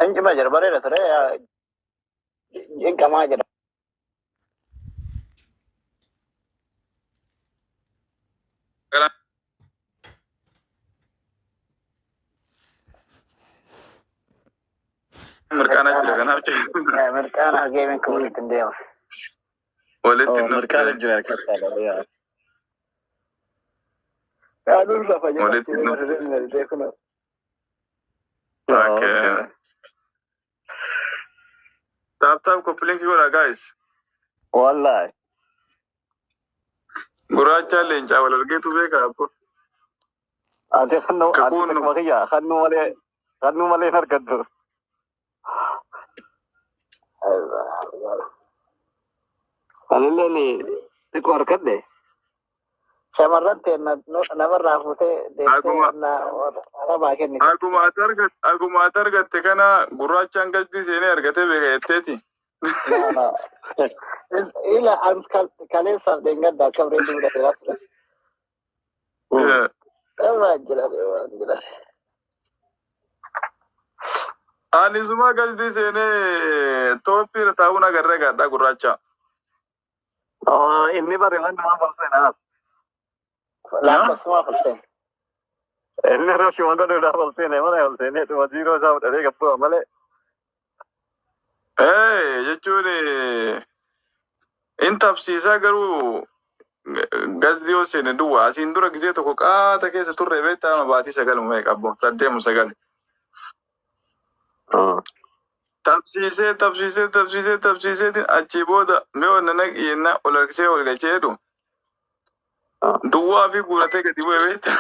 Injima jira bareeda ture. Jinqamaa jira. Mirqaana jira kanaaf jira. Mirqaana geemiin kun walitti hin deemu. Walitti hin Mirqaana dhufte. jira akkas ta'a. Yaaduun lafa Walitti hin dhufte. jala. Okay. Tap tap copy link godha guys. Wallahi. Gurraacha leencaa wal argeetu beeka abbo. Ati kannuu ati Kakuun akkuma kiyya kannuu malee hin argattu. Anillee xiqqoo argadhe. Shamarran teenya namarraa fuutee deemtee arabaa kennite. Akkuma ati argatte kana gurraachaan galtii seenee argatee beeka jetteeti. No, no. Ila an kaleessaaf dheengadda akkam reedu mudate ture. Waan jira, waan jira. Ani suma galtii seenee tooppii irra taa'uun agarree gaadhaa gurraacha. Inni bari waan nama falseenaas. Lakkoofsumaa falseen. Inni rashuma godhuudhaaf ol seene malee, ol seenee dhuma ziiroo isaa fudhatee gabbu'a malee. Ee, jechuun in tabsiisaa garuu gazdii yoo seene duwwaa asiin dura gisee tokko qaata keessa turre beektaa, ama baatii 9 meeqa abbo, 8 9. Tabsiisee tabsiisee tabsiisee tabsiisee achii booda mee ol naqi yenna ol harkisee ol galchee jedhu duwwaa fi guuratee gadi bu'e beektaa.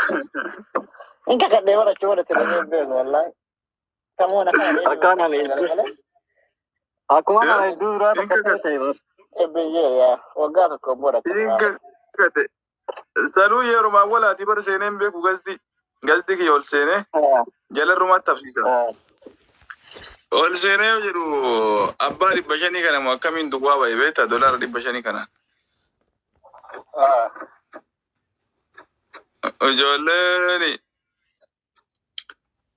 Inka kadhee bara achi booda tiree beeku wallaahi. Kamuu na kana. Akkaan ani akkuma kana hedduu duraa takka ta'e bar. Ebbiyyeer yaa waggaa tokko booda. Inka gate sanuu yeruma awwalaatii bara seenee hin beeku, gazdii kiyya ol seenee jalarrumaatti tabsiisa. Ol seenee yoo jedhu abbaa 500 kana moo akkamiin duwwaa ba'e beektaa, $500 kana. Ijoolleen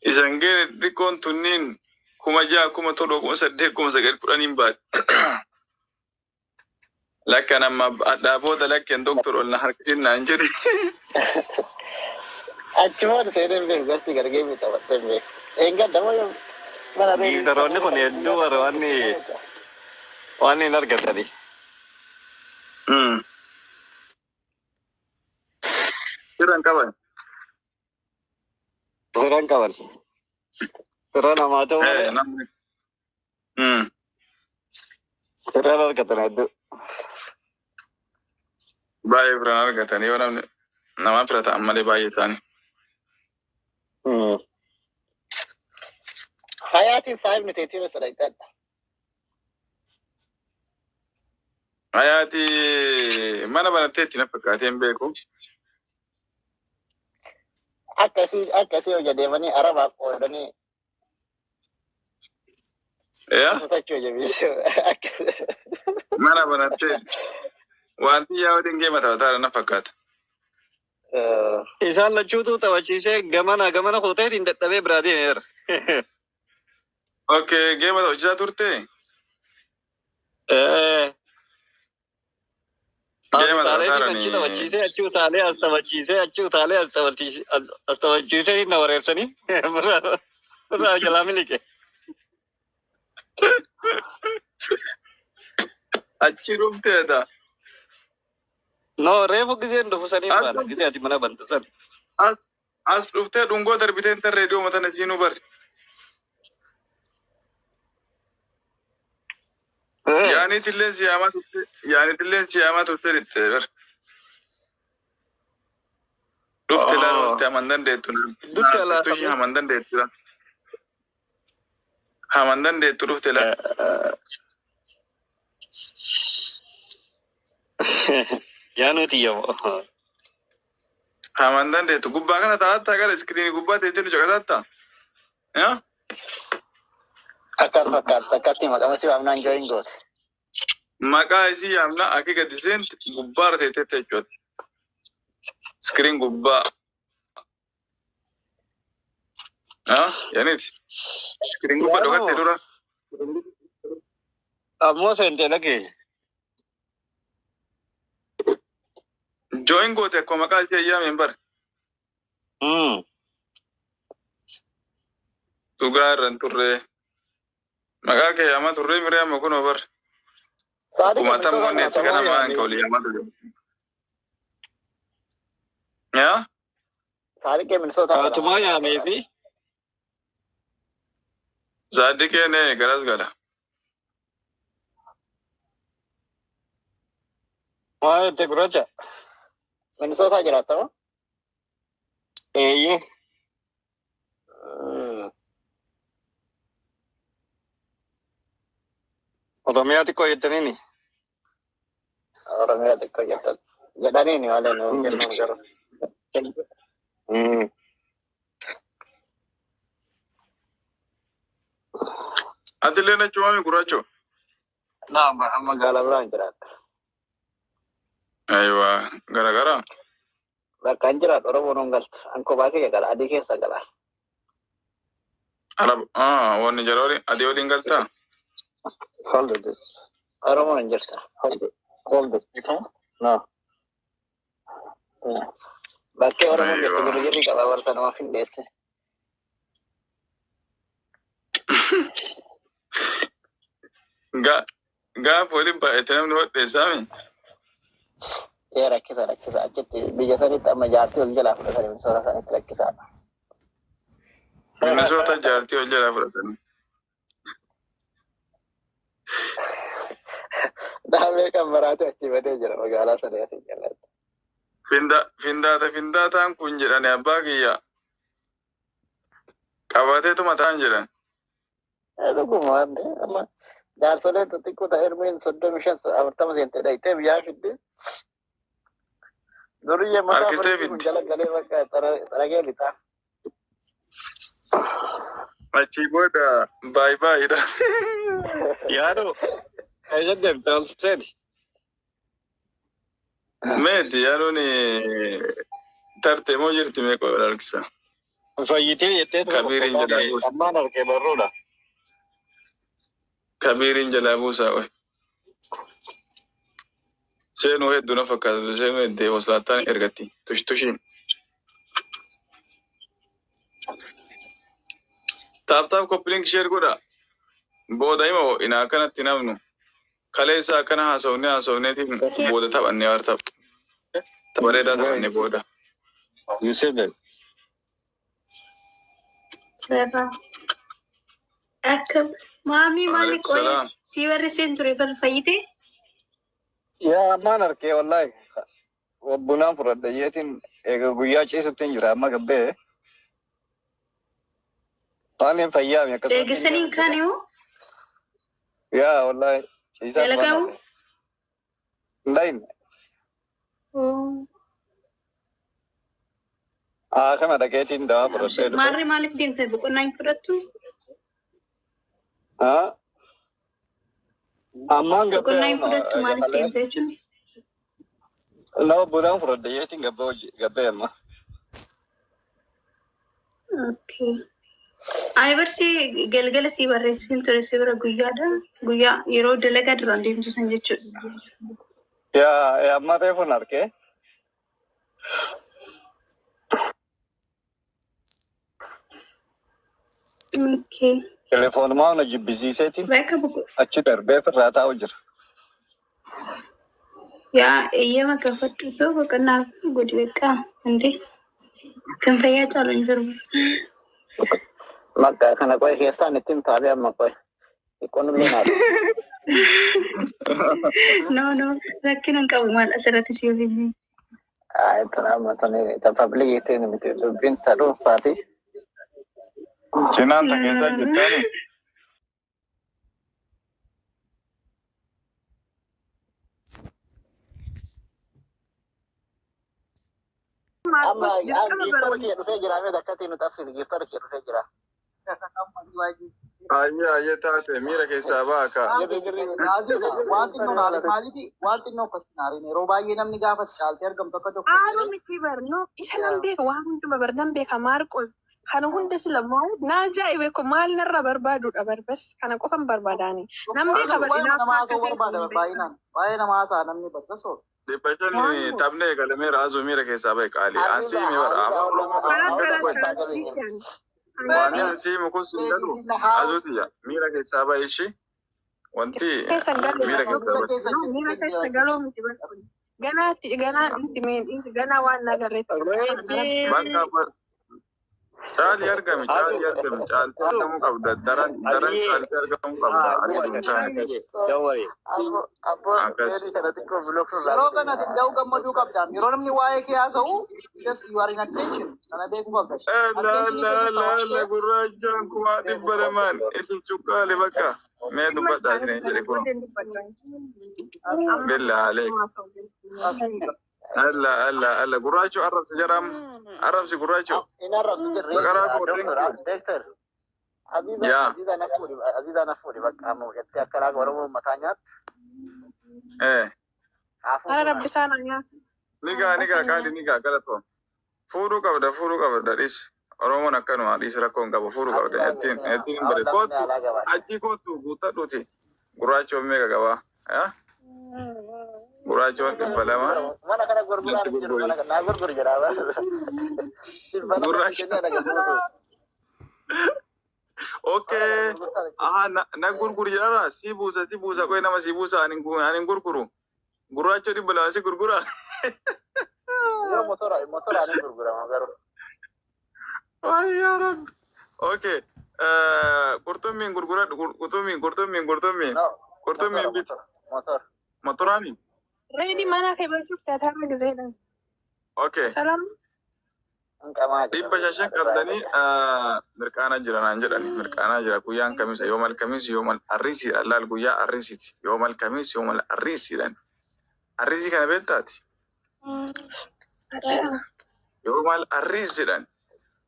isan geene xixiqqoon tunniin 6,000, 7,000, 8,000, 9,000, 10,000 baate. Lakkan amma addaa booda lakkeen doktor ol na harkisin naan jedhe. Achi booda seenee hin beeku, gasti gargee mi taphattee hin beeku. Eeggadda moo mana. Giiftaroonni kun hedduu bara waan hin argatani. Sirran qaban. Firan qaban. Fira namaa ta'u malee Namni. Firan argatan hedduu. Baay'ee firan argatan yoo namni namaa fira ta'an malee baay'ee isaanii. Hayaatiin saahibni teetii basa dhaqxadha. Hayaati mana banatteetti na fakkaatee hin beeku. Akkasii hojii deemanii arabaaf qoodanii Yaa fudhachuu jabeessu. mana banattee wanti yaa'uutiin geema taphataa na fakkaata. Isaan lachuutu taphachiisee gamana gamana kuteetiin dadhabee biraa deemeera. Okay, geema taphachiisaa turte? Geema Utaalee achi taphataa taphachiisee, achi utaalee as taphachiisee, achi utaalee as taphachiisee, as taphachiisee na wareersanii biraa jalaa miliqe. Achi dhufteedha. No, reefu giseen dhufu sanii baana gisee ati mana bantu san. As dhuftee dhungoo darbitee hin tarree dhiyoo matan isiinuu barri. Yaaniitillee siyaamaa turte, yaaniitillee siyaamaa turte dhitte bar. Dhufte laaluutti haman dandeettu. Gidduutti alaa Dhuftu haman dandeettu. Haman dandeettu dhufte laal. Yaa nuti yamoo. Haman dandeettu. Gubbaa kana taa'attaa gara iskiriinii gubbaa teettee nu caqasaattaa? Yaa? Akkas fakkaata, akkatti maqaa si waamnaan join goote. Maqaa isii yaamna akka gadi seenti gubbaarra teettee jechuudha. Iskiriin gubbaa. Ah, yaaniti. Iskiriin gubbaa dhokatte dura. Ammoo seentee dhaqee. Join goote akkuma maqaa ishee ayyaameen bara. Dhugaa irra hin turre. Maqaa kee yaamaa turre miree amma kunoo bara. Saadiq Kumaatan Minnesota wanni itti jiraata kana moo maan ka olii yaamaa turre. Yaa? Saadiq Minnesota jiraata. Haatumaa yaamee fi Saadiqeen garas gala. Maal jette gurraacha? Minnesota jiraata moo? Eeyyee. Oromiyaa xiqqoo jettaniini. Oromiyaa xiqqoo jettan. Jedhaniini malee nu jennuun garuu. Atillee na cumaami gurraacho. Naa magaalaa biraan jiraata. Aywa gara gara. Bakka hin jiraatu Oromoon hin galtu. An kophaa kiyya gala adii keessa gala. Arab ah wanni jala waliin adii waliin galtaa? Hold this. Oromoon hin jirta. Hold it. Hold it. No. Bakkee Oromoon jirtu Aywa. girgirri qaba barsa namaaf hin dhiyeesse. Gaafa waliin baay'ate namni hodheessaami. Ee rakkisa rakkisa achitti biyya sanitti amma jaartii ol jalaa fudhatanii Minnesota sanitti rakkisaadha. Minnesota jaartii ol jalaa fudhatanii. Dhaabee kan maraate achi badee jira magaalaa sana asii jalatti. Findaata findaataan kun jedhani abbaa kiyya. Qabateetuma ta'an jedhan. Dhuguma waan amma jaarsoleen xixiqqoo ta'e hirmeen 35 40 seentee dhayitee biyyaa fidde. Duriyyee mataa Harkistee fardi kun fiddi. jala galee bakka xaragee lixaa. Achii booda baay baay'idha. Yaadu. Eessa deemte ol seeni? Meeti yaaduun tartee moo jirti meeqa ol harkisa? Fayyitee jettee Kabiiriin jalaa buusa. Ammaan argee barruudha. Kabiiriin jalaa buusaa oye. Seenuu hedduu na fakkaata. Seenuu heddee hoslaattaan ergatti. Tush tushiin. Tap tap copy link share godha. Booda hima ina akkanatti namnu. Kaleessa akkana haasofnee haasofneetiin booda taphannee war tapha. Bareedaa taphanne booda. You said that. Sarara. Akkam maamii maali Waalaikum qoyee salaam. si barreesseen ture bar fayyite? Yaa ammaan argee wallahi. Bunaan fudhadha jeetiin eega guyyaa ciisutti hin jira amma gabbee. Maaliin fayyaami akkasuma. Eegisaniin kaan immoo Yaa wallahi ciisaa dalagamu? Hin Haa kana dhaqeetiin dawaa fudhadhee dhufe. Maarree maaliif deemte boqonnaa hin fudhattu? Haa ammaan gabbee Boqonnaa hin fudhattu maaliif deemte jechuun? Nama bunaan fudhadha jeetiin gabbee hojii gabbee amma. Okay. Ani barsii galgala si barreessin ture si bira guyyaadha. Guyyaa yeroo dalagaa duraan deemtu san jechuudha. Yaa amma reefuun argee. Okay. Telefoonumaa na jibbisiiseetiin Bakka boqo achi darbee firraa taa'u jira. Yaa eeyyama gaafadhu too boqonnaa godhi beekaa indee kan fayyaa caalu hin jiru. Bakka kana qoye keessaan ittiin taabee amma qoye. Xiqqoon illee naaf. No no rakkina hin qabu maal asirratti si hojii. Ay, tana amma tani ta public ittiin miti dubbiin ta dhuunfaati. Cinaan ta keessaa jettaani. Amma Maarkos dirqama giftara bara kiyya dhufee jira mee akkatti nu qabsiisi giftara kiyya dhufee jira. Ayyee ayyee taate miira keessaa ba'a ka. Aziza, waan xinnoo naaf maaliiti waan xinnoo akkas naariin yeroo baay'ee namni gaafa caaltee argamtu akka tokko Haala miti bar no isa nan beeka waan hunduma bar nan beeka Maarqos Kana hunda sila maal na ajaa'ibe ko maal narra barbaadudha barbas kana qofan barbaadaani. Nan beeka Waa'ee bal'inaa nama akka haasa'uu ta'e barbaada nan beeka. baay'inaan. Waa'ee nama haasa'a namni bakka. 500 taphni eegalameera azuu miira keessaa bahe qaalii. Ansii mi bara afaan Oromoo Karaa kan karaa dubbadhu. karaa Waan ansii mukus hin galu azuutiyya miira keessaa bahe ishii wanti Keessa galu miira keessaa bahe. Keessa No, miira keessa galuu miti barbaadu. Ganaatti ganaa itti miidhii ganaa waan nagarreetti. Bakka caalii argami caalii argami caaltee argamuu qabda daran daran caaltee argamuu qabda arginu taane. Don't worry. Yeroo kana ati da'uu gammaduu qabda. Yeroo namni waa'ee kee haasa'u just you are in attention. Kana beekuu qabda. La la la la gurraachaan 200,000 isin cuqqaale bakka mee dubbadhaa isin jedhe kun billaa aleek. Alla alla alla gurraachoo arrabsi jaram arrabsi gurraachoo. Doctor. Yaa. Aziza na fuudhi bakka amma jettee akka raaga Oromoo mataa nyaatu. Ara rabbisaa na nyaata. Nigaa nigaa qaali nigaa galatoom. Fuudhuu qabda fuudhuu qabda dhiisi. Oromoon akkanuma dhiisi rakkoo hin qabu fuudhuu qabda ittiin ittiin hin bare kootu achi kootu guuttadhuuti. Gurraachoon meeqa qabaa? Gurraachoon 200. Mana kana gurguraan hin jiru mana kana naa gurguri jedhaa. Gurraacha. Okay. Aha na gurguri jedhaa si buusa si buusa qoy nama si buusa ani hin gurguru. Gurraacha 200 si gurgura. Yoo motora motoraan hin gurgurama garuu. Ay yaa Rabbi. Okay. Qurxummiin gurguradhu qurxummiin qurxummiin qurxummiin No. qurxummiin bit Motora. motoraani. Reedi mana kee barchuuf taataa gizeedha. Okay. Salaam. Hin qamaa jira. 500 qabdanii mirqaana jira naan jedhani mirqaanaa jira guyyaan kamisa yoo mal kamis yoo mal arriisiidha laal guyyaa arriisiiti yoo mal kamis yoo mal arriisiidhaan arriisii kana beektaati yoo mal arriisiidhaan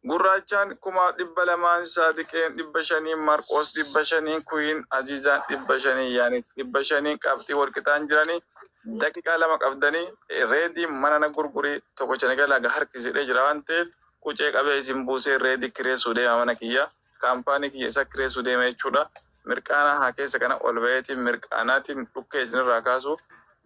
gurraachaan 200,000 saadiqeen 500 marqoos 500 kuyin aziizaan 500 yaani 500 qabxii walqixaan jiranii daqiiqaa 2 qabdanii reedii mana na gurgurii tokko chanigalaa harkisidhee jira waan ta'eef qucee qabee isin buusee reedii kireessuu deema mana kiyya kaampaanii kiyya isa kireessuu deema jechuudha. Mirqaana haa keessa kana ol ba'eetiin mirqaanaatiin dhukkee isinirraa kaasu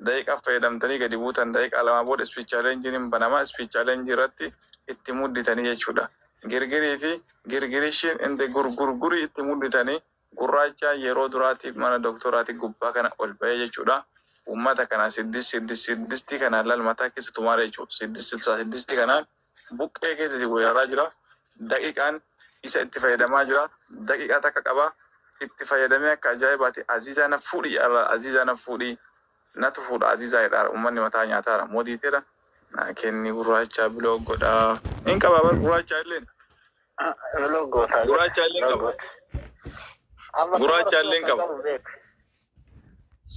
daqiiqaa fayyadamtanii gadi buutan daqiiqaa 2 booda speech challenge banamaa speech challenge irratti itti mudditanii jechuudha. Girgirii fi girgirishiin inde gurgurgurii itti mudditanii gurraachaa yeroo duraatiif mana doktoraati gubbaa kana ol ba'ee jechuudha. Uummata kana siddis siddis siddistii kanaan laal mataa keessa tumaara jechuudha. Siddis silsaa siddistii kanaan buqqee keessa si weeraraa jira. Daqiiqaan isa itti fayyadamaa jira. Daqiiqaa takka qaba. Itti fayyadamee akka ajaa'ibaati. Aziizaa na fuudhi jedha. Aziizaa na fuudhi. Natu fuudha Aziizaa jedha. Uummanni mataa nyaataara. Mootiiteera. Naa kenni gurraachaa biloo godhaa. Hin qaba bar gurraachaa illeen. Biloo goota. Gurraacha illee qaba. Gurraacha illee qaba.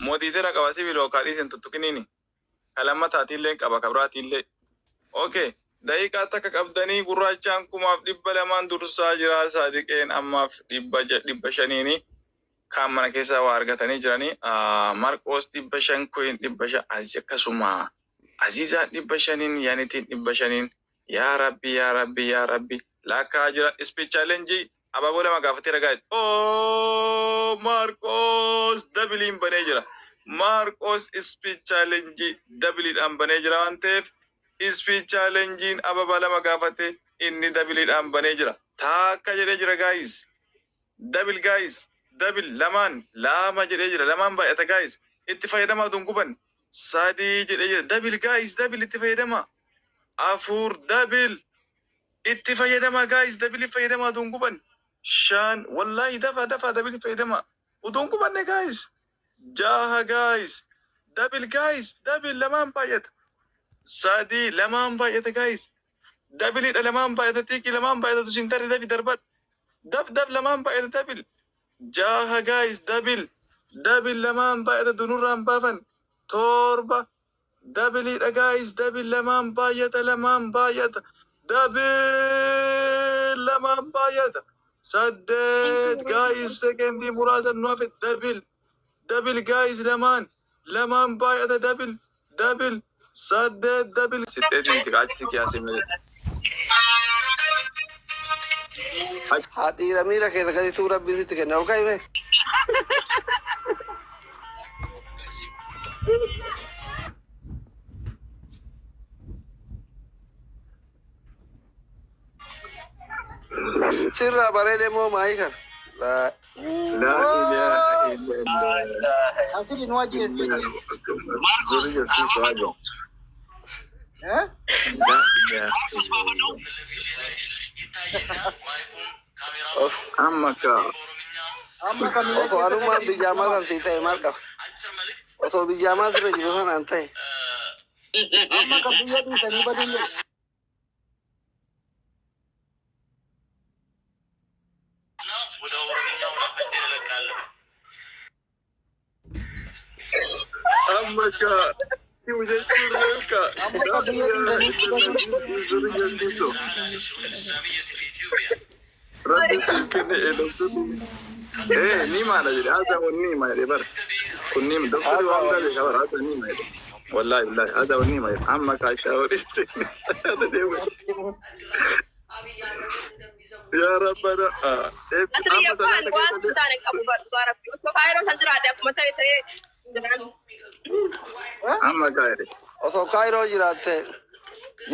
Mootiiteera qaba sibiiloo kaadhii hin tuttuqiniini. Kalammataatii illee qaba kabraatii illee. Okay. Daqiiqaa takka qabdanii gurraachaan 2,200 dursaa jira. Saadiqeen ammaaf 500 kaan mana keessaa waa argatanii jiranii. Marqoos 500 kuyin 500 akkasuma Aziizaan 500 Yaanitiin 500 yaa Rabbi yaa Rabbi yaa Rabbi lakkaa jira. Speech challenge abaaboo lama gaafatee guys. Oh Marqoos dabiliin banee jira. Marqoos speech challenge dabiliidhaan banee jira waan ta'eef speech challengein ababa lama gaafate inni dabiliidhaan banee jira. Taakka jedhee jira guys. Double guys. Double lamaan lama jedhee jira. Lamaan baay'ata guys. Itti fayyadamaa utuu hin guban. Sadii jedhee jira. Double guys. Double itti fayyadama. Afur double. Itti fayyadama guys. Double fayyadamaa utuu hin guban. Shan wallahi dafa dafa double fayyadama. Utuu hin gubanne guys. Jaha guys. Double guys. Double lamaan baay'ata. Sadii lamaan baay'ata guys. Doubleidha lamaan baay'ata xiiqii lamaan baay'ata tusin tarree dafi darbadhu. Daf daf lamaan baay'ata double. Jaha guys double. Double lamaan baay'ata dunurraan baafan. Torba. Doubleidha guys double lamaan baay'ata lamaan baay'ata. Double lamaan baay'ata. Saddeet guys sekendii muraasa nu hafe double. Double guys lamaan. Lamaan baay'ata double. Double. Saddeet double. Sitteetiin itti qaachisi kiyaasee malee. Haa dhiira miira keessa gadi suura rabbiin sitti kenna. Ol ka'i mee. Sirraa bareedee moo maayii kana? Laa. Laa ilaaha illallah. Asili nu ajjeeste. Zuriya siisu haja. Eh? Laa ilaaha illallah. Of. Amma ka Amma kan miila Osoo keessa anummaan gadi bijaamaa san sii ta'e maal qaba? Osoo bijaamaa sirra jiru sanaan ta'e. Amma kan biyya dhiisanii baduun jedhu. Amma ka si'u jechuun reefka. Amma kan biyya dhiisanii baduun. Zuriya siisu. Rabbi siif kenne eelamsuun. Eh, ni maala jedhe. Haasa kun ni maala jedhe bara. Kun ni doktorri waan Haasa hundaa beeka bara. Haasa ni maala jedhe. Wallahi wallahi haasa kun ni maala jedhe. Amma ka shaaworii seene deemu. Yaa Rabbana. Asli Amma yakkaan salaata waan keessa sun taane qabu dhugaa rabbi. Osoo kaayiroo san jiraate akkuma ta'e ta'ee jiraan. Amma ka jedhe. Osoo kaayiroo jiraatte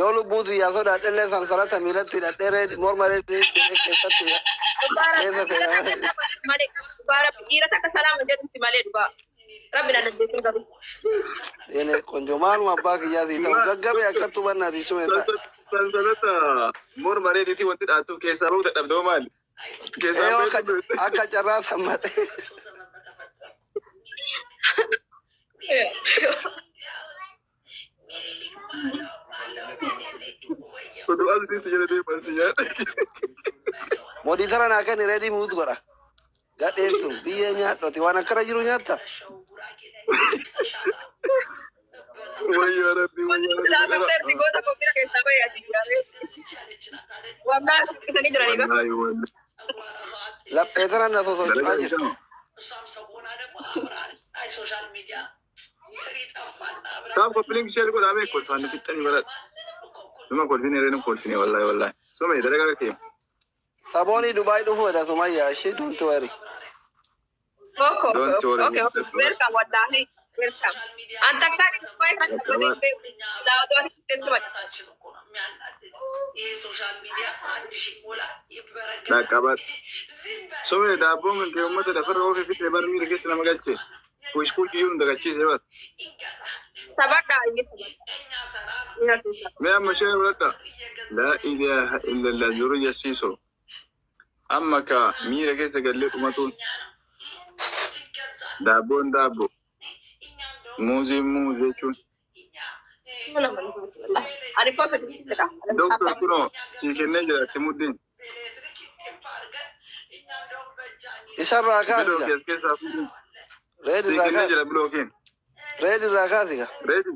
yoo lubbuu xiyyaa sodaadhellee sansarata miilatti hidhadhee reedi morma reedii jedhee keessatti Dhugaa rabbi keessa dhiira seenaa. takka malee dhugaa rabbi dhiira takka salaama jedhumsi malee dhugaa. Rabbi na dandeessin garuu. Yene konjo maaluma abbaa kiyyaa sii ta'u gaggabe akkattu bannaati sume ta'a. Sansalata morma reediitii wanti dhaattuuf keessaa bahu dadhabdoo maali? Keessaa Eeyoo bahu akka carraa sammate. Oduu asliitti jedhe deeman si nyaata. Mooditara naa kenni reedii muut godha. Gadheen tun biyyee nyaadhoti waan akkana jiru nyaatta. Wayyoo Rabbi Wanti wayyoo silaa Rabbi. doktarri goota kobbira keessaa bahee ati jiraate. Waggaa isanii jiranii ba. Wallaahi wallahi. Laphee tana na sosocho'aa Dalagaa jira. ishaa. Taaf koppiliin ishee godhaa beeku kolfaan fixxanii baradha. Dhuma kolfini reenu kolfini wallahi wallahi. Sume dalagaa kee. Samoonii Dubaay dhufuu dha Sumayyaa ishee don't worry. Okay, Don't worry. okay, okay. Welcome, wallahi. Welcome. Anta akka Dubaay kan taphate hin beeku. Silaa odoo ati teessuma Dhaqqabadha. Sume daabboon kan kee uummata lafarra oofee fixee bar miira keessa nama galche. Kuush iyyuu nu dagachiise bar. Taphadhaa iyyee taphadha. Mee amma ishee fudhadha. Laa ilaaha illallah zuriya siiso. Amma ka miira keessa gallee dhumatuun daabboon daabboo muuziin muuzii jechuun. Ani kofa dha. Doktor kunoo sii kennee jira itti muddiin. Isarraa kaasi Bilooki gaa. as keessaa fuudhu. Reedi Sii irraa kennee kaasi. jira bilookiin. Reedi irraa kaasi gaa. Reedi.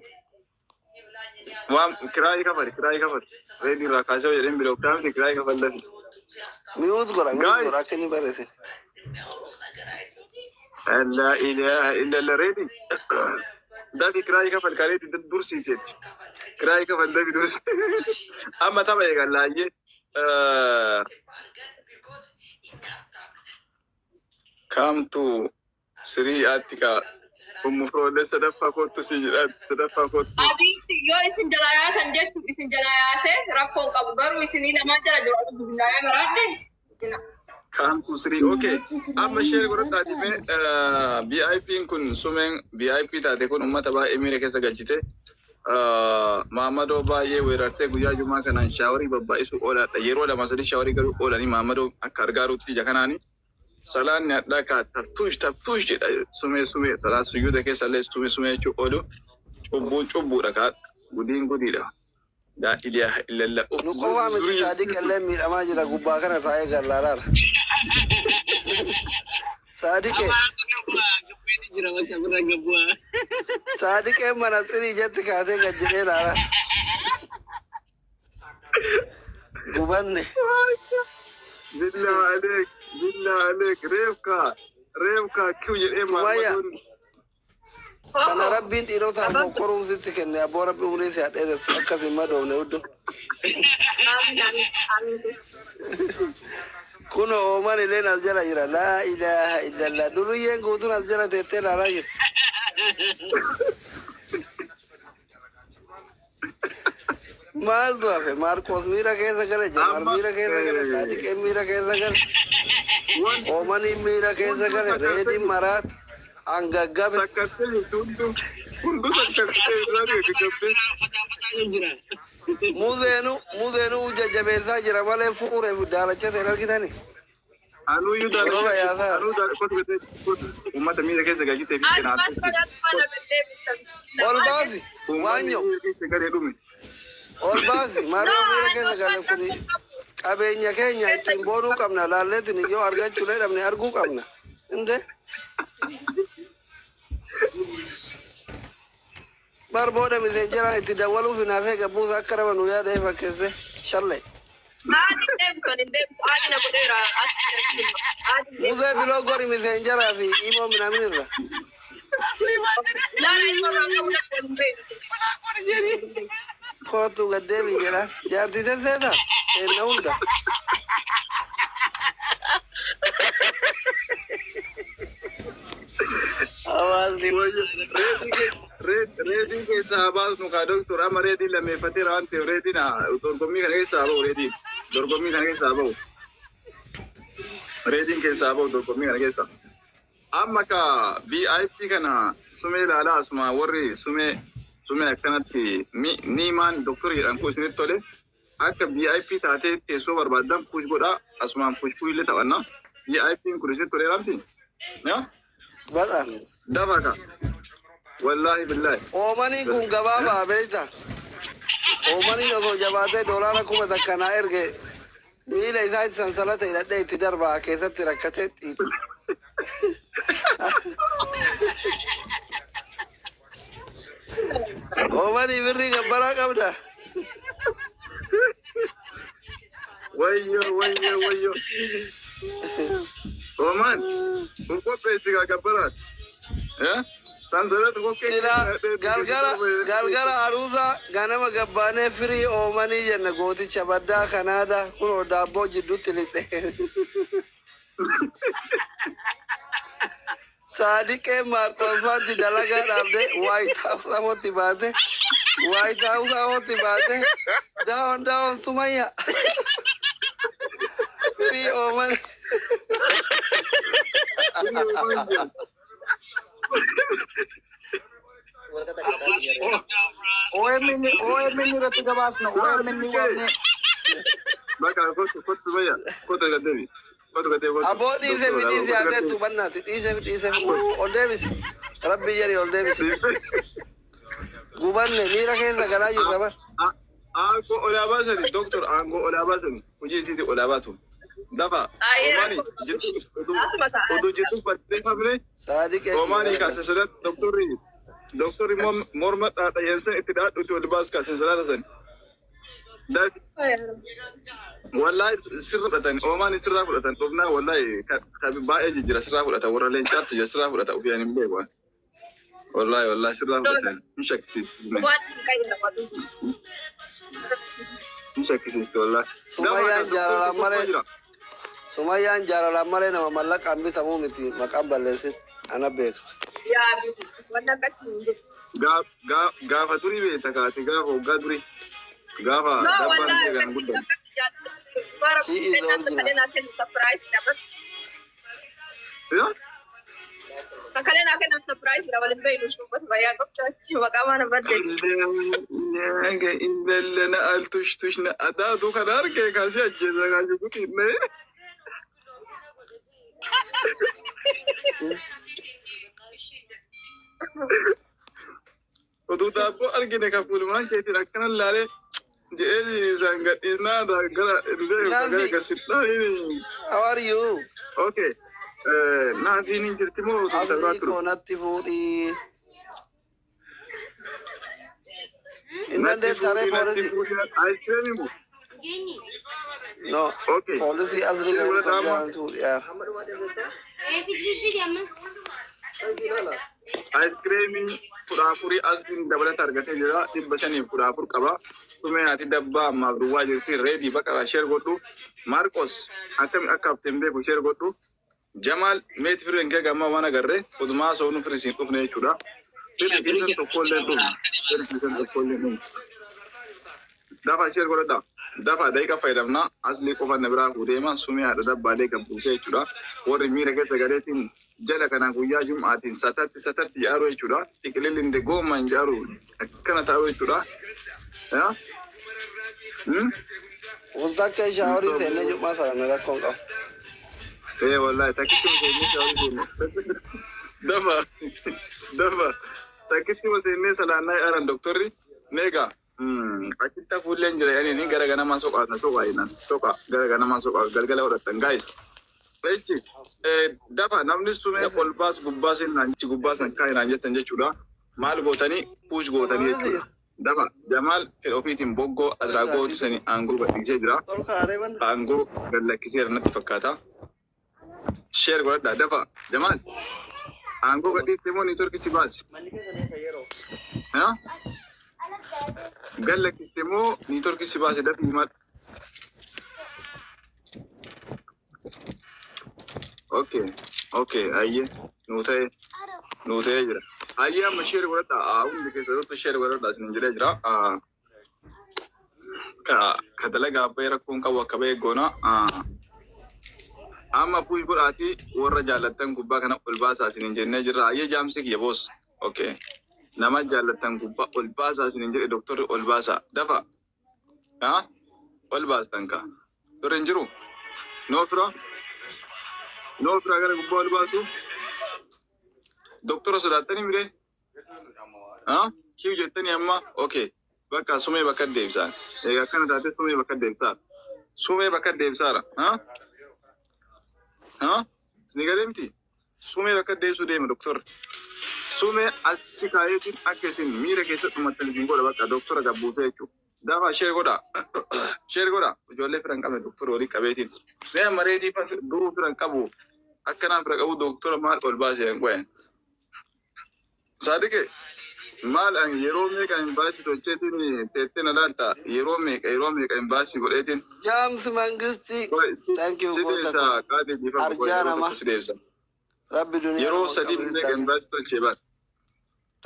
Waan kiraayii kafali kiraayii kafali. Reedi irraa kaasee jedheen bilooktaa miti kiraayii kafal lafi. Mute godha mute Guys. godha akka inni barreesse. Laa ilaaha illallah reedi. Dafi kiraayii kafal kareeti dursiiteeti. Kiraayii kafal dafi dursi. Amma tapha eegallaayyee. Kaamtu sirii atti ka ummu firoollee sadaffaa kottu si jedhaatti sadaffaa kottu. Abiitti yoo isin jalaa yaatan jechuun isin jalaa yaasee rakkoo hin qabu garuu isinii lamaan jala jiru abu billaayee maraadhe. Kaamtu sirii okay. Amma isheen godhadhaati mee VIP'n kun sumeen VIP taate kun uummata baay'ee miira keessa galchite. Maamadoo baay'ee weerartee guyyaa jumaa kanaan shaaworii babbaa'isuu oolaadha. Yeroo lama sadii shaaworii galuu oolanii maamadoo akka argaaruutti ija kanaani. Salaanni hadhaa ka taftuush taftuush jedha sumee sumee salaa suyyuuta keessa illee sumee sumee jechuu oolu cubbuun cubbuudha kaa gudiin gudiidha. Laa ilaaha illallah. Nu qofaa miti Saadiq illee miidhamaa jira gubbaa kana taa'ee gallaaraara. Saadiqee Saadiqeen manaxirii ijatti kaasee gad jedhee ilaala. Gubanne. Billaa aleek billaa aleek reefkaa reefkaa kiw jedhee Sumayya. maamadoon. Kana rabbiin dhiirotaaf mokkoruuf sitti kenne abboo rabbi umurii si haa dheeressu akkas hin madoofne huddu. Kun ooman illeen as jala jira. Laa ilaaha illallah. Duriyyeen guutuun as jala teettee ilaalaa jirti. Maaltu hafe? Maarqos miira keessa gale, Jamaal miira keessa gale, Saadiqeen miira keessa gale, Oomaniin miira keessa gale, Reediin maraat, angaggabe. Sakkattee jirti hunduu. Hunduu sakkattee irraa gaggabdee. Muzeenu muzeenuu jajjabeessaa jira malee fuureef daalacha seen argitani. Anuyyuu Warra yaasaa. Anuu kootu gatee uummata miira keessa galchitee fi Ati kenna. maas Ol baasi waanyo Miira keessa galee dhume. Ol baasi maroo miira keessa gale kuni qabeenya keenya ittiin boonuu qabna laalleetin yoo argachuu dhabne arguu qabna. Inde bar booda miseenjera itti dawwaluuf hinaafee gabbuusa akka nama nu yaadee fakkeesse shalle. Muzee biloo gori miseenjeraa fi imoo minaamin irra. Kootu gaddeebii jedha. Jaartii tesseeta. Eenna hunda. Hawaasni Reetiin keessaa haa baasnu kaa doktor amma reetiin lammeeffateera waan ta'eef reetiin dorgommii kana keessaa haa ba'u reetiin dorgommii kana keessaa haa ba'u. Reetiin keessaa haa ba'u dorgommii kana keessaa. Amma ka VIP kana sumee ilaalaa asuma warri sumee sumee akkanatti niimaan doktor jedhan kun isinitti tole akka VIP taatee teessoo barbaaddan push godhaa asumaan push push illee taphanna. VIP'n kun isinitti toleera miti? Yaa? Baxa. Dafa ka. Wallaahi billaahi. Oomaniin kun gabaabaa beekta. Oomaniin osoo jabaatee doolaara 1000 naa erge miila isaa itti sansalata hidhadhee itti darbaa keessatti rakkatee xiixu. Oomanii birrii gabbaraa qabda. Wayyo wayyo wayyo. Ooman kun qopheessi gaa gabbaraas. Sansalata qopheessi. Sila galgala galgala aruuza ganama gabbaanee firii oomanii jenna gooticha baddaa kanaada kunoo daabboo jidduutti lixe. Saadiqee Maarqoon dalagaa dhaabde White House amotti baate White House amotti baate down down Sumayya firii ooman. OMN OMN irratti gabaasna OMN waamne. Bakka kottu kottu bayya kottu gaddeebi kottu gaddeebi kottu. Aboo dhiise fi dhiise haasee tubannaati dhiise fi dhiise ol deebisi rabbi jedhi ol deebisi gubanne miira keessa galaa jirra bar. Aangoo olaa baasani doktor aangoo olaa baasani hojii isiiti olaa baatu. Dafa Omaani oduu jidduu barreeffamne Saadiqee Omaani kaasa doktorri doktorri morma dhaadhayyansan itti dhaadhuti ol baas kaasa salata san. Wallahi sirra fudhatan Omaani sirraa fudhatan dhufnaa wallahi baay'ee jijjiira sirraa fudhatan warra leencaatti jira sirraa fudhata ofiyaan hin beeku. Wallahi wallahi sirraa fudhatan hin shakkisiistu. Hin shakkisiistu wallahi. Sumayyaan jaalalaan malee Sumayyaan jaalalaan malee nama mallaqaan bitamuu miti maqaan balleessin ana beeka. Gaafa durii beekta kaate gaafa waggaa durii gaafa dabbaan ishee kan guddan. She is original. Yaa? Kakale naa kennan surprise dha waliin beeynu shubbas bayyaa qabchachi maqaa mana badde. Illellena al tush tush na adaatu kana argee kaasee ajjeesa kaasee guutinne. Oduu daabboo argine ka fuulumaan keetiin akkana laalee jedhee isaan gadhiisnaa gara illee gara gasidhaa. How are you? Okay. Naafiin hin jirti moo osoo Asii tabaa turu? koo natti fuudhii. Hin dandeettaree poolisii? Aayiskiriimii moo? No. Okay. Poolisii asii kan kan jaalan fuudhi yaa. Eh, fidi fidi amma. Aayiskiriimii 14 asliin dabalata argatee jira. 514 qaba. Sumee haati dabbaa ammaaf duwwaa jirti. Reedii baqaraa share godhu. Maarqos akkami akka hafteen beeku share godhu. Jamaal meeti fireen kee gammaa waan agarre odumaa soonu firii siin dhufne jechuudha. Firri keessan tokkollee hin dhufne. Firri keessan tokkollee hin dhufne. Dafa share godhadha. Dafa daqiiqa fayyadamna. Aslii qofa na biraa fuudheema sumee haadha dabbaalee gabbuusee jechuudha. Warri miira keessa galeetiin jala kana guyyaa jum'aatiin satatti satatti jaaru jechuudha. Xiqililli gooman jaaru akkana taa'u jechuudha. Yaa? Waltakka shaaworii seennee jum'aa sana rakkoon qabu. Eh, wallahi takkitti seennee shaaworii seenne. Dafa dafa takkitti seennee salaannaa yaaran doktorri meeqa? Achitti hafuulleen jira yani gara ganamaa soqaa soqaa jennaan soqaa gara ganamaa soqaa galgala hodhattan guys. Eessi dafa namni sumee ol baas gubbaa seenaan gubbaa san kaayinaan jettan jechuudha. Maal gootanii push gootanii jechuudha. Dafa Jamaal fedha ofiitiin boggoo adraagootu sanii aangoo gadhiisee jira. Ol kaaree banna. Aangoo gad lakkiseera natti fakkaata. Share godhadhaa dafa Jamaal aangoo gadhiifte moo network si baasi? Haa? Gad lakkiste moo network si baase dafi himadhu. Okay, ayyee nuu ta'ee jira. Ayyee amma share godhadhaa hundi keessattuu share godhadhaa isin jedhee jira. Ka dalagaa abbaa rakkoon qabu akka ba'e goona. Amma push godhaatii warra jaallattan gubbaa kana ol baasaa isin jennee jirra. Ayyee jaamsi kiyya boos. Okay. Nama jaallattan gubbaa ol baasaa isin jedhe doktorri ol baasaa. Dafa. Haa? Ol baastan ka. Firri hin jiru? Noo fira? Noo fira gara gubbaa ol baasu? Doktora sodaattanii miree? Haa? Kiyu jettanii amma? Okay. Bakka sumee bakka deebisaa. Egaa akkana taate sumee bakka deebisaa. Sumee bakka deebisaadha. Haa? Haa? Isin galee miti? Sumee bakka deebisuu deema doktorri. Sumee achi kaayeetiin akka isin miira keessa dhumattan isin godha bakka doktora gabbuusee jechuudha. Dafa share godha. Share godha. Ijoollee fira hin qabne doktora walii qabeetiin. Mee amma reetii duruu fira hin qabu. Akkanaan fira qabu doktora maal ol baasee hin qo'en. Saadiqe maal ani yeroo meeqa hin baasii tolcheetiin teettee na laalta yeroo meeqa hin baasii godheetiin. Jaamsi Mangistii. Thank you Si goota deebisa koo. qaadii dhiifama qo'e Arjaa yeroo nama. tokko si deebisa. Rabbi duniyaa Yeroo nama sadii qabu meeqa hin baasii tolchee baal.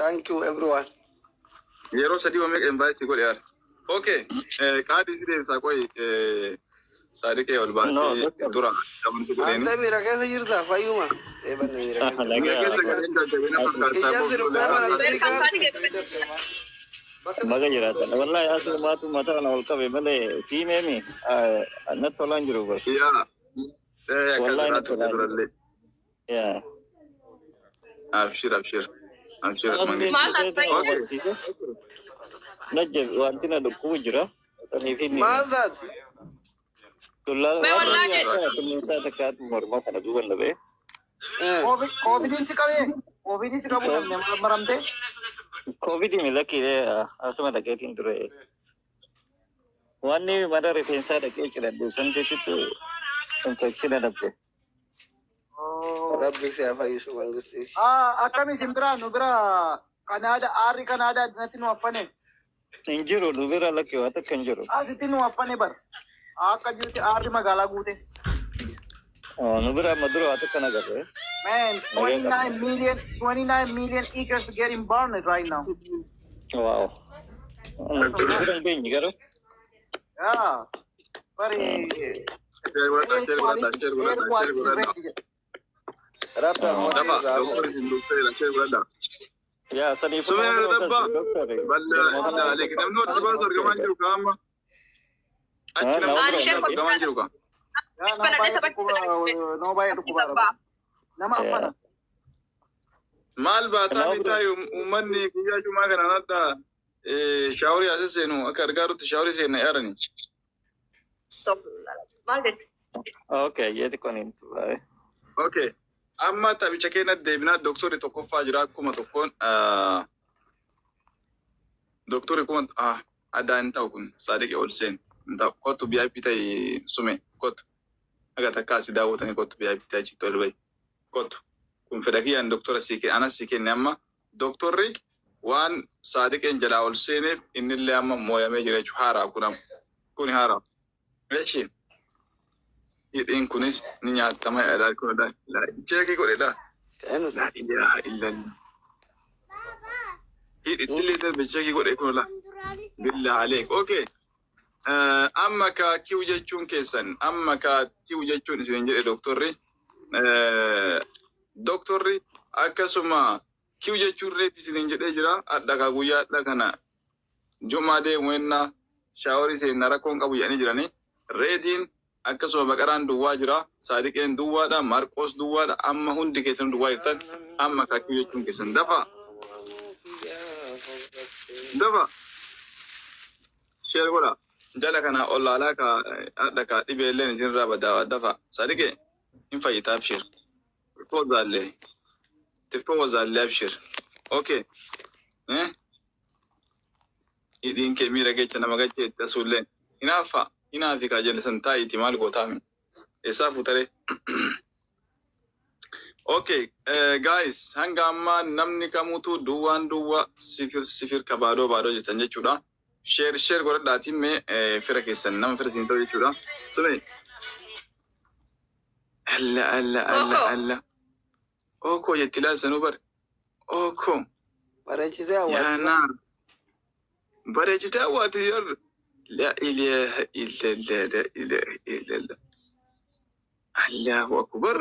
Thank you everyone. Yeroo sadii meeqa hin baasii godhe yaala. Okay, qaadii si deebisaa qo'i Saadiqee ol No, baasee doctor. dura qabantu godheeni. Ante miira keessa jirta fayyuma. Eebanne miira keessa. Miira Nagaa. keessa galeen jajjabina fakkaata Ijaan si rukkee barattanii Welcome kaate. Saadiqee. Baga jiraatan. Wallahi asumaatu mataa kana ol qabe malee fiimeemi natti tolaan jiru bas. Yaa akkas Wallahi irraa natti turte tolaan jiru. durallee. Yaa. Abshir abshir abshir Asliin mangisti. Maal dhufeetu ta'e? na Okay. hubachiise. Najja wanti na dhukkubu jira. Saniif inni Maal taate? tullaa Mee waan wallaahi akka qilleensaa takkaatu morma kana duuba dhabee. Koovidiin si qabee? Koovidiin si qabuu namni maramtee? Koovidii milakkee asuma dhaqeetiin ture. Wanni mana rifeensaa dhaqee cidhadhe santiitti infeksina dhabde. Rabbi si haa fayyisu Mangistii. Akkami isin biraa nu bira Kanaada aarri Kanaada addunatti nu affane. Hin jiru nu bira lakkee waan takka hin jiru. Asitti nu affane bar. Akka jirutti aarri magaalaa guute. Nu bira amma dura waan takka nagarre. Man, 29 million, 29 million acres getting burned right now. Wow. Nu bira hin geenye garuu. Yeah. Very Share godhadhaa air share godhadhaa quality, share air godhadhaa share quality is godhadhaa. red. Rabbi ammoo Dafa irraa fuudhe. doktorri isin dhufteera share godhadhaa. Yaa saniifuu Sumee nama haadha dabbaa. doktor. Balla illa aleek namni ol si baasu argamaa jiru ka amma. Achi namni Ani ol si share baasu argamaa jiru ka. Yeah, nama baay'ee dhukkuba, nama baay'ee dhukkuba. Nama affana. Maal baataa Nama bitaa uummanni guyyaa jumaa kana nadda shaaworii asii seenu akka argaarutti shaaworii seenna yaarani. Stop. Maal jechuudha? Okay, yeeti kun hin turre. Okay. Amma taphicha keenya deebinaa doktorri tokkoffaa jira akkuma tokkoon doktorri kuma addaa hin ta'u kun saadiqee ol seen hin ta'u kottu VIP ta'e sume kottu aga takka asii daawwatanii kottu VIP ta'e achitti ol bahi kottu Kun fedha kiyyaan doktora sii kenne anas sii kenne amma doktorri waan saadiqeen jalaa ol seeneef innillee amma mooyamee jira jechuudha. Haaraa kun amma. Kuni haaraa. Eeshi. Hidhiin kunis ni nyaatama jedha kun check godhedha. La ilaha illallah. Hidhitti darbe check godhe kun la. Billah aleek. Okay. Amma ka kiw jechuun keessan amma ka kiw jechuun isin jedhe doktorri. Doktorri akkasuma kiw jechuun reef isin jedhee jira. Adda ka guyyaa adda kana jumaa deemu ennaa shower seenna rakkoon qabu jedhanii jiranii. Reediin akkasuma baqaraan duwwaa jira. Saadiqeen duwwaadha. Marqoos duwwaadha. Amma hundi keessan duwwaa jirtan. Amma ka kiw jechuun keessan dafa. Dafa. Share godha. Jala kana ollaalaa ka adda ka dhibeelleen isinirraa badaa dafa. Saadiqee hin fayyita abshir. Tifoo. Tifoo zaallee abshir. Okay. Eh? Hidhiin kee miira keessa nama galchee itti asuulleen. Hinaafa. Hinaafi kaa jenne san taa'iiti maal gootaami. Eessaa fuutaree? Okay, guys, hanga ammaa namni kamutu duwwaan duwwaa sifir sifir ka baadoo baadoo jettan jechuudha. Share share godhadhaatiin mee fira keessan nama fira siin ta'u jechuudha. Sumi. Alla alla alla alla. Oko jetti ilaalsanuu bar. Oko. Bareechitee Yaa hawwaati. naar. Bareechitee hawwaati yor. La ilaha illallah la ilaha illallah. Allahu akbar.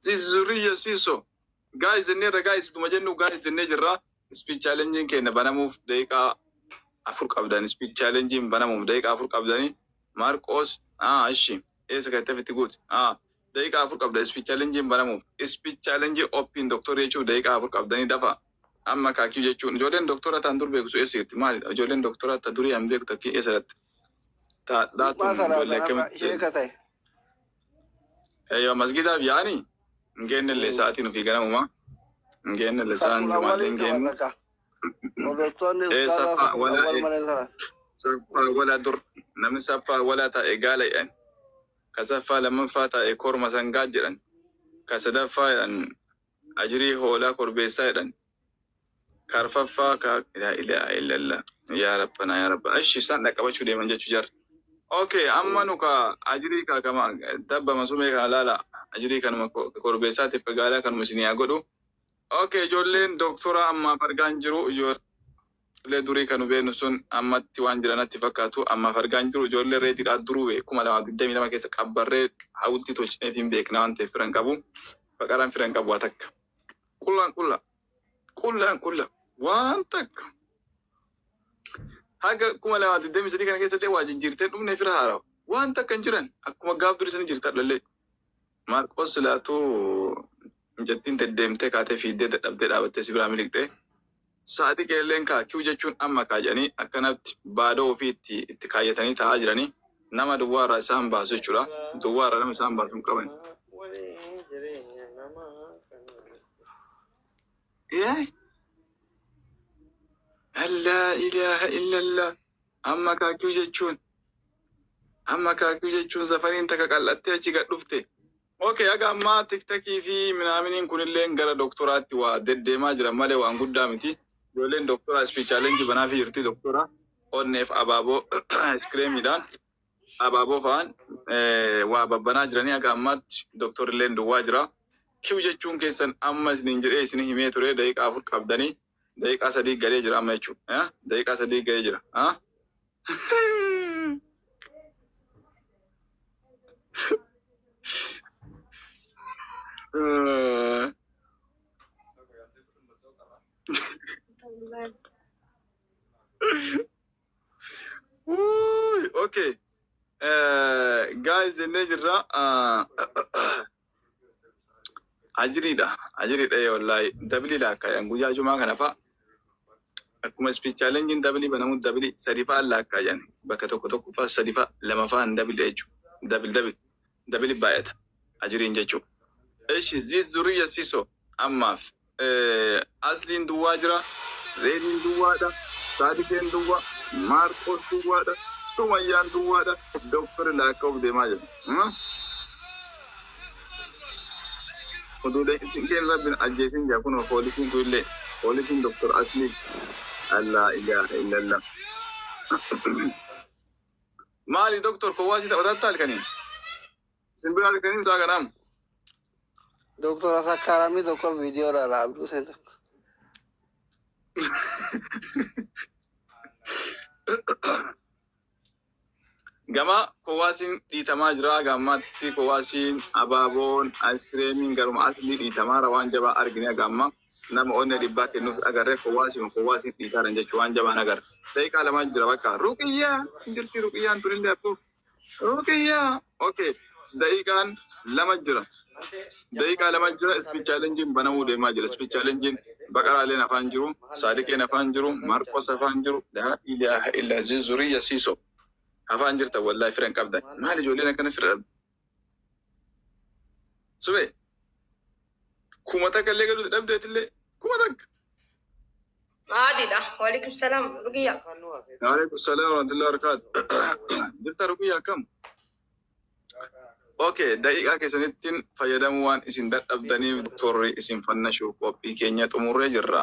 Zuriya siiso. Guys jenneerra guys tuma jennu guys jennee jirra. Speed challenge keenya banamuuf daqiiqaa 4 qabdan. Speed challenge banamuuf daqiiqaa 4 qabdanii. Marqos ah ishi eessa kan itti guutu ah daqiiqaa 4 qabda speed challenge banamuuf. Speed challenge open doktor jechuun daqiiqaa 4 qabdanii dafa. Amma kaakii jechuun ijoolleen doktora ta'an dur beeku eessa jirti maalidha? Ijoolleen doktora ta durii an beeku takkii eessa irratti? Taadhaa Maa tun ijoollee salaatan akkamitti? sheeka ta'e. Eeyyoo masgidaaf yaani hin geennellee sa'aatiin ofii ganamuma. Hin geennellee sa'aan Safuu jumaallee hin awwaliin geennu. qabata ka. Hordoftoonni Ee ustaazaa saffaa safuu walaa awwal malee sana. Saffaa walaa dur namni saffaa walaa taa'e gaala jedhan. Ka saffaa lammaffaa taa'e korma sangaa jedhan. Ka sadaffaa jedhan ajirii hoolaa korbeessaa jedhan. Ka arfaffaa ka laa ilaaha illallah. Yaa Rabbana yaa Rabbana. Ishi isaan dhaqqabachuu deeman jechuu jarri. Okay, amma nu ka ajirii ka kama dabba masumee kana laala. Ajirii kanuma korbeessaatiif ka gaalaa kanuma isinii haa godhu. Okay, ijoolleen doktora ammaaf argaan jiru. Ijoollee durii kan nu beeknu sun ammatti waan jiran natti fakkaatu. Ammaaf argaan jiru ijoollee reetiidhaa duruu 2022 keessa qabbarree hawwiltii tolchineef hin beekna waan ta'eef firan qabu. Baqaraan firan qabu waa takka. Qullaan qulla. Qullaan qulla. Waan takka. Haga 2023 kana keessatti waa jijjiirtee dhumne fira haarawa. Waan takka hin jiran. Akkuma gaaf durii sani jirta dhallee. Maarqoos silaatuu jettiin deddeemtee kaatee fiiddee dadhabdee dhaabattee si biraa miliqxee. Sa'aatii qeelleen kaa kiw jechuun amma kaa jedhanii akkanatti baadoo ofii itti kaayyatanii taa'aa jiranii nama duwwaarraa isaan baasu jechuudha. Duwwaarraa nama isaan baasu hin qaban. Jireenya namaa kana. Yee! Laa ilaaha illallah. Amma kaakiw jechuun amma kaakiw jechuun safariin takka qal'attee achi gad dhufte. Okay, haga ammaa TikTokii fi minaaminiin kunillee gara doktoraatti waa deddeemaa jiran malee waan guddaa miti. Ijoolleen doktoraa speed challenge banaafii jirti doktora. Onneef abaaboo iskreemiidhaan abaaboo fa'aan waa babbanaa jiranii haga ammaatti doktorilleen duwwaa jira. Kiw jechuun keessan amma isiniin jedhee isin himee ture daqiiqaa 4 qabdanii daqiiqaa 3 galee jira amma jechuudha. Daqiiqaa 3 galee jira. Ah? Wuuy, okay. Guys, jennee jirra. Ajiriidha. Ajiriidha wallaahi. Dabilii laakkaayan guyyaa jumaa kana fa'a. Akkuma speed challenge dabilii banamu dabilii sadi fa'a laakkaayan. Bakka tokko tokko fa'a sadi fa'a lama fa'aan dabilii jechuudha. Dabil dabil. Dabili baay'ata. Ajiriin jechuudha. Eshi ziis zuriyya siso ammaaf. Asliin duwwaa jira. Reediin duwwaadha. Saadiqeen duwwaa. Maarqos duwwaadha. Sumayyaan duwwaadha. Doktori laakka'uuf deemaa jira. Hmm? Oduu sinqeen rabbiin ajjeesin jaa kunoo poolisiin kunillee poolisiin Doktor Aslii. Allah ilaha illallah. Maali doktor kowaasii taphatatta halkanii? Simbira halkanii isaa kanaam. Doktora sakkaaramii tokko viidiyoo ilaala abduu seen tokko. Gama kowaasiin dhiitamaa jira. Gammaatti kowaasiin abaaboon aayiskireemiin garuma aslii dhiitamaara waan jabaa argine gamma nama onnee dhibbaa kennuuf agarree kowaasiin kowaasiin dhiitaaran jechuun waan jabaan agarre. Daqiiqaa lamaa jira bakka. Ruqiyyaa jirti ruqiyyaan tunillee abduu. Ruqiyyaa. Okay. Daqiiqaan 2 jira. Daqiiqaa 2 jira. Speed challengein banamuu deemaa jira. Speed challengein Baqaraaleen afaan jiru, Saadiqeen afaan jiru, Marqos afaan jiru. Laa ilaaha illa zuriyya siiso. Afaan jirta wallahi fira hin qabdan. Maali ijoolleen akkana fira dhabde? Sube 1000 illee galuuti dhabdeetillee 1000. Maadidha. Waalaikum salaam. Ruqiyya. Waalaikum salaam wa rahmatullahi wa barakaatuh. Jirta Ruqiyya akkam? Okay, daqiiqaa keessanittiin fayyadamuu waan isin dadhabdaniif torri isin fannashuuf qophii keenya xumurree jirra.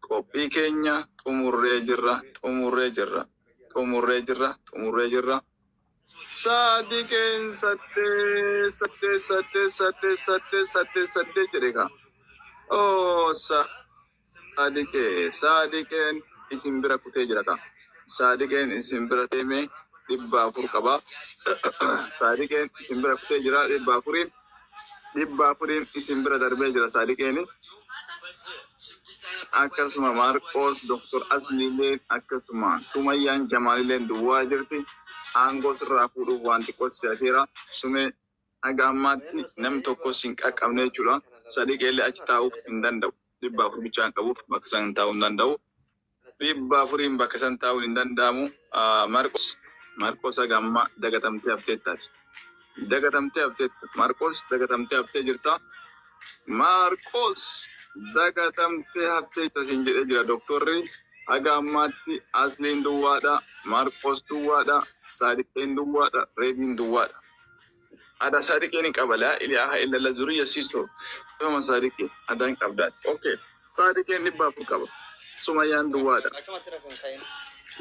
Qophii keenya xumurree jirra, xumurree jirra, xumurree jirra, xumurree jirra. Saadiqeen 8 8 8 8 8 8 8 jedhe kaa. Oh, saadiqee, saadiqeen isin bira kutee jira kaa. Saadiqeen isin bira deemee 400 qaba. Saadiqeen isin bira kutee jira 400iin. 400iin isin bira darbee jira saadiqeen. Akkasuma Maarqoos Doktor Asliileen akkasuma Sumayyaan Jamaalileen duwwaa jirti. Aangoo sirraa fuudhuuf waan xiqqoo si'ateera. Sumee haga ammaatti namni tokko sin qaqqabne jechuudha. Sadiqeellee achi taa'uuf hin danda'u. 400 bichaan qabuuf bakka san taa'uu hin danda'u. 400iin bakka san taa'uun hin danda'amu. Marqos Marqos haga ammaa dagatamtee hafteettaati. Dagatamtee hafteetta. Marqos dagatamtee haftee jirta. Marqos dagatamtee hafteetta siin jedhee jira doktorri. Haga ammaatti Asliin duwwaadha. Marqos duwwaadha. Saadiqeen duwwaadha. Reediin duwwaadha. Ada saadiqeen hin qaba. Laa ilaaha illallah zuriyya siisoo. Nama saadiqee adaan qabdaati. Okay. Saadiqeen 400 qaba. Sumayyaan duwwaadha.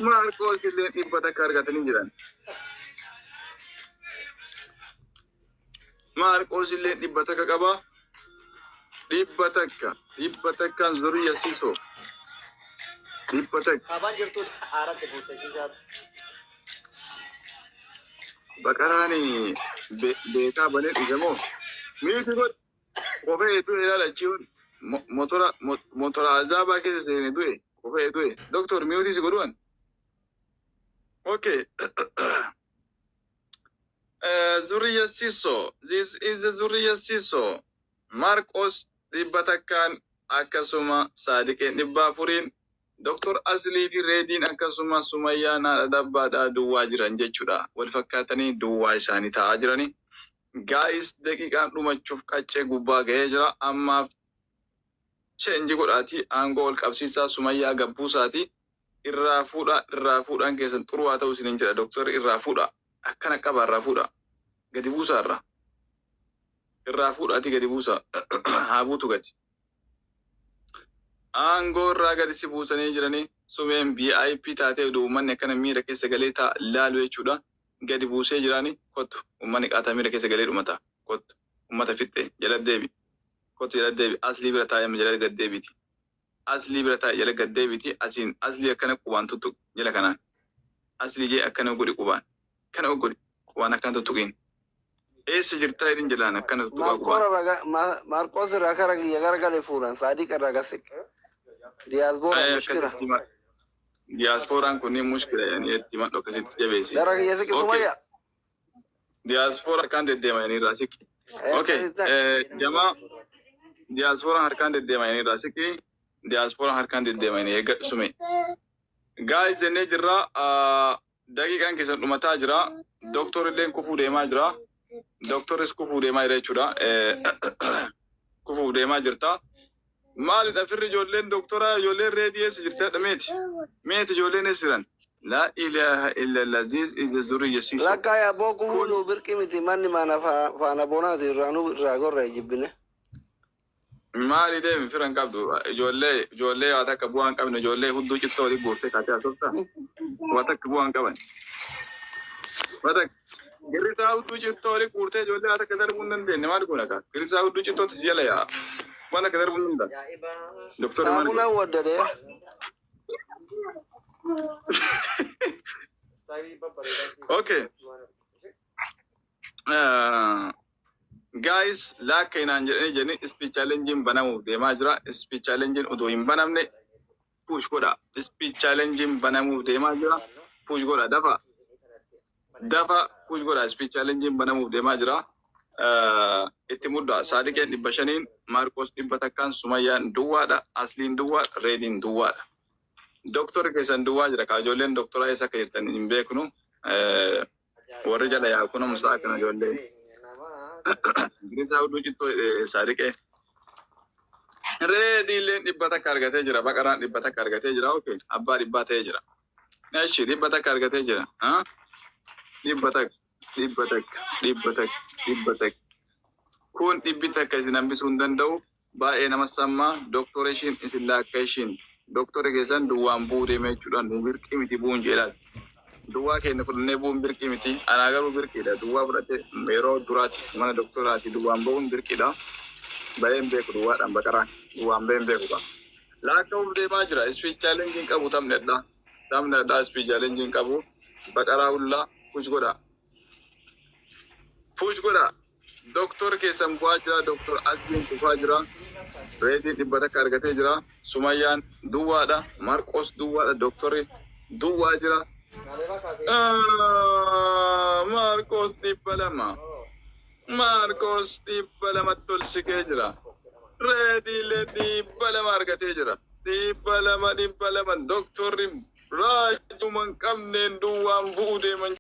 Maarqos illee 100 argatanii jiran. Maarqos illee 100 qaba. 100. 100 zuriyya siisoo. 100. Kaabaan jirtu aaratti buute shiishaatu. Baqaraan beekaa banee dhufe moo? Miiti godhe. Qofee du'e ilaala achiin motora motora azaabaa keessa seene du'e qofee du'e. Doktor miutii si godhuwan. Okay. Zuriyya Siso. This is the Zuriyya Siso. Marqos 100 akkasuma Saadiqeen 400iin Doktor Aslii fi Reediin akkasuma Sumayyaan haadha dabbaadhaa duwwaa jiran jechuudha. Wal fakkaatanii duwwaa isaanii taa'aa jirani. Guys daqiiqaan dhumachuuf qaccee gubbaa ga'ee jira. Ammaaf change godhaati aangoo wal qabsiisaa Sumayyaa gabbuusaati. Irraa fuudha irraa fuudhaan keessan xuruwaa ta'uu isiniin jedha doktorri irraa fuudha. Akkana qaba irraa fuudha. Gadi buusaa irraa. Irraa fuudhaati gadi buusaa. Haa buutu gadi. Aangoo irraa gadi si buusanii jiranii sumeen VIP taatee oduu uummanni akkana miira keessa galee taa laalu jechuudha. Gadi buusee jiraani kottu uummanni qaataa miira keessa galee dhumata. Kottu uummata fixxe jala deebi. Kottu jala deebi. Aslii bira taa'ee amma jala gad deebiti. Aslii bira taa'e jala gad deebiti. Asiin aslii akkana qubaan tuttuq jala kanaan. Aslii jee akkana godhi qubaan. Kana godhi qubaan akkana tuttuqiin. Eessa jirtaa jedhin jalaan akkana tuttuqaa qubaan. Maarqoos irraa kara kiyya garagale fuudhan Saadiq irraa gasiq. Diyaaspoora mushkila. Diyaaspooraan kunniin mushkila jedhanii itti himadhu akkasitti jabeessi. Gara kiyya siqi Sumayya. Diyaaspoora harkaan deddeeman irraa siqi. Okay. Jamaa diyaaspooraan harkaan deddeeman irraa siqi. Diyaaspooraan harkaan deddeeman eeggadhu sume. Guys jennee jirra. Daqiiqaan keessan dhumataa jira. Doktor illeen kufuu deemaa jira. Doktoris kufuu deemaa jira jechuudha. Kufuu deemaa jirta. Maalidha firri ijoolleen doktoraa ijoolleen reedii eessa jirti hadha meeti? Meeti ijoolleen eessa jiran? Laa ilaaha illallah this is the zuriyya siso. Lakkaa yaaboo kufuu nu birqi miti manni maana faana boonaati irraa nu irraa gorra jibbine. Maali deemi fira hin qabdu. Ijoollee waa takka bu'aa hin qabne, ijoollee hudduu cittoo walii guurtee kaatee haasofta. Waa takka bu'aa hin qaban. Waa takka girrisaa hudduu cittoo walii guurtee ijoollee waa takka darbuu hin dandeenye maal goona kaa? Girrisaa hudduu cittootti si jala yaa'a. Waan takka darbuu hin danda'u. Doktorri maal Saamunaa godha? waddadee. Okay. Guys, laakka inaan jedhanii speed challenge banamuuf deemaa jira. Speed challenge utuu hin banamne push godha. Speed challenge banamuuf deemaa jira. Push godha, dafa. Dafa push godha. Speed challenge banamuuf deemaa jira. Itti mudda. Saadiqeen 500n, Maarqos 100n, Sumayyaan duwwaadha, Asliin duwwaadha, Reediin duwwaadha. Doktorri keessan duwwaa jira. Kaa ijoolleen doktoraa eessa akka jirtan hin beeknu. Warri jala yaa kun musaa kana ijoollee. Ingilisaa hudduu cittoo Saadiqee. Reediilleen 100 argatee jira. Baqaraan 100 argatee jira. Okay. Abbaa dhibbaa ta'ee jira. Eshi, 100 argatee jira. 100, 100, 100, 100. Kun 100 isin hambisuu hin danda'u. Baay'ee nama sammaa. Doktora ishiin isin laakka ishiin. Doktora keessan duwwaan bu'uu deema jechuudha. Nu birqii miti bu'uun jedhaan. Duwwaa keenya fudhannee bu'uun birqii miti. Anaa garuu birqiidha. Duwwaa fudhatee yeroo duraati mana doktoraati duwwaan ba'uun birqiidha. Baheen beeku duwwaadhaan baqaraan. Duwwaan baheen beeku qaba. Laakka'uuf deemaa jira. Speed challenge qabu taphni addaa. Taphni addaa speed challenge qabu. Baqaraa hullaa push godha. Push godha. Doktor keessan bu'aa jira. Doktor Asliin kufaa jira. Reetiin 100 argatee jira. Sumayyaan duwwaadha. Marqos duwwaadha. Doktorri duwwaa jira. Maarqos 200. Maarqos 200tti ol siqee jira. Reediilee 200 argatee jira. 200, 200. Doktorri raajuma hin qabneen duwwaan bu'uu deeman.